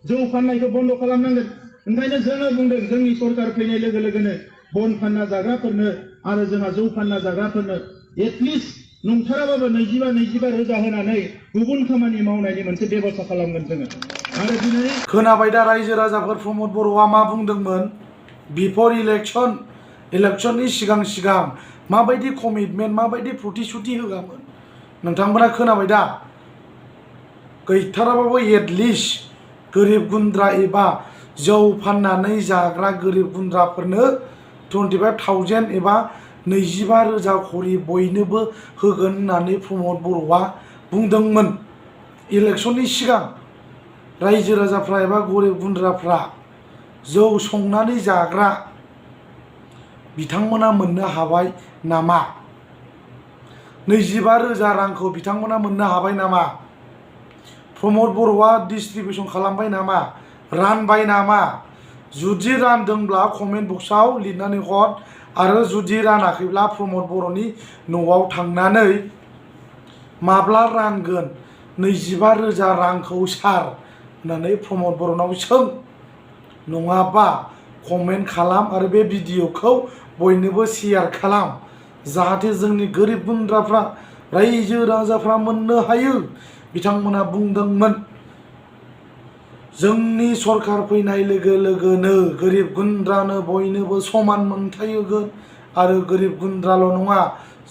जौ फाननायखौ बन्द' खालामनांगोन ओंखायनो जोङो बुंदों जोंनि सरकार फैनाय लोगो लोगोनो बन फानना जाग्राफोरनो आरो जोंहा जौ फानना जाग्राफोरनो एटलिस्ट नंथाराबाबो 22 रोजा होनानै गुबुन खामानि मावनायनि मोनसे बेबस्था खालामगोन जोङो आरो दिनै खोनाबाय दा रायजो राजाफोर प्रमद बर'आ मा बुंदोंमोन बिफोर इलेक्शननि सिगां माबायदि कमिटमेन्ट माबायदि प्रतिश्रुति होगामोन नोंथांमोना खोनाबाय दा गैथाराबाबो एटलिस्ट गोरिब गुन्द्रा एबा जौ फाननानै जाग्रा गोरिब गुन्द्राफोरनो 25,000 एबा 25,000 खरि बयनोबो होगोन होननानै प्रमद बर'आ बुंदोंमोन इलेक्शननि सिगां रायजो राजाफ्रा एबा गोरिब गुन्द्राफ्रा जौ संनानै जाग्रा बिथांमोना मोननो हाबाय नामा 25,000 रांखौ बिथांमोना मोननो हाबाय नामा प्रमद बर'आ डिस्ट्रिबिउसन खालामबाय नामा रानबाय नामा जुदि रानदोंब्ला कमेन्ट बक्सआव लिरनानै हर आरो जुदि रानाखैब्ला प्रमद बर'नि न'आव थांनानै माब्ला रानगोन 25,000 रांखौ सार होननानै प्रमद बर'नाव सों नङाबा कमेन्ट खालाम आरो बे भिडिअखौ बयनोबो शेयार खालाम जाहाथे जोंनि गोरिब गुन्द्राफ्रा रायजो राजाफ्रा मोननो हायो बिथांमोना बुंदोंमोन जोंनि सरकार फैनाय लोगो लोगोनो गोरिब गुन्द्रानो बयनोबो समान मोनथाय होगोन आरो गोरिब गुन्द्राल' नङा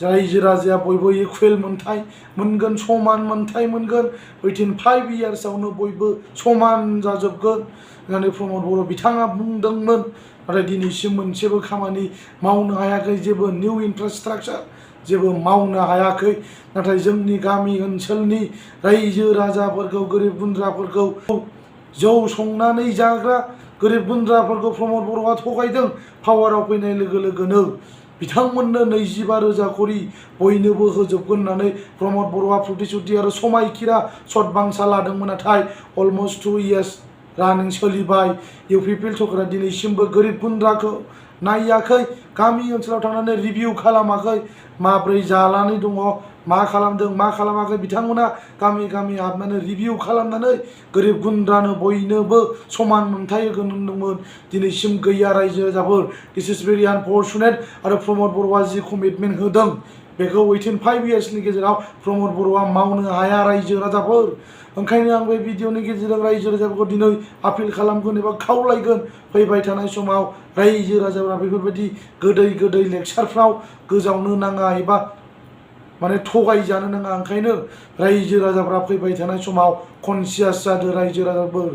रायजो राजाया बयबो इकुवेल मोनथाय मोनगोन समान मोनथाय मोनगोन within 5 yearsआवनो बयबो समान जाजोबगोन होननानै प्रमद बर' बिथाङा बुंदोंमोन नाथाय दिनैसिम मोनसेबो खामानि मावनो हायाखै जेबो निउ इनफ्रास्ट्राक्चार जेबो मावनो हायाखै नाथाय जोंनि गामि ओनसोलनि रायजो राजाफोरखौ गोरिब गुन्द्राफोरखौ जौ संनानै जाग्रा गोरिब गुन्द्राफोरखौ प्रमद बर'आ थगायदों पावाराव फैनाय लोगो लोगोनो बिथांमोननो 25,000 खरि बयनोबो होजोबगोन होननानै प्रमद बर'आ प्रतिश्रुति आरो समायखिरा सतबांसा लादोंमोन नाथाय अलमस्ट 2 years रानिं सोलिबाय इउपिपिएल सरकारा दिनैसिमबो गोरिब गुन्द्राखौ नायाखै गामि ओनसोलाव थांनानै रिभिउ खालामाखै माब्रै जानानै दङ मा खालामदों मा खालामाखै बिथांमोना गामि गामि हाबनानै रिभिउ खालामनानै गोरिब गुन्द्रानो बयनोबो समान मोनथाय होगोन होनदोंमोन दिनैसिम गैया रायजो राजाफोर दिस इज भेरि आनफर्चुनेट आरो प्रमद बर'आ जि कमिटमेन्ट होदों बेखौ within 5 yearsनि गेजेराव प्रमद बर'आ मावनो हाया रायजो राजाफोर ओंखायनो आं बे भिडिअनि गेजेरजों रायजो राजाफोरखौ दिनै आपिल खालामगोन एबा खावलायगोन फैबाय थानाय समाव रायजो राजाफोरा बेफोरबायदि गोदै लेक्सारफ्राव गोजावनो नाङा एबा माने थगायजानो नाङा ओंखायनो रायजो राजाफ्रा फैबाय थानाय समाव कनसियास जादो रायजो राजाफोर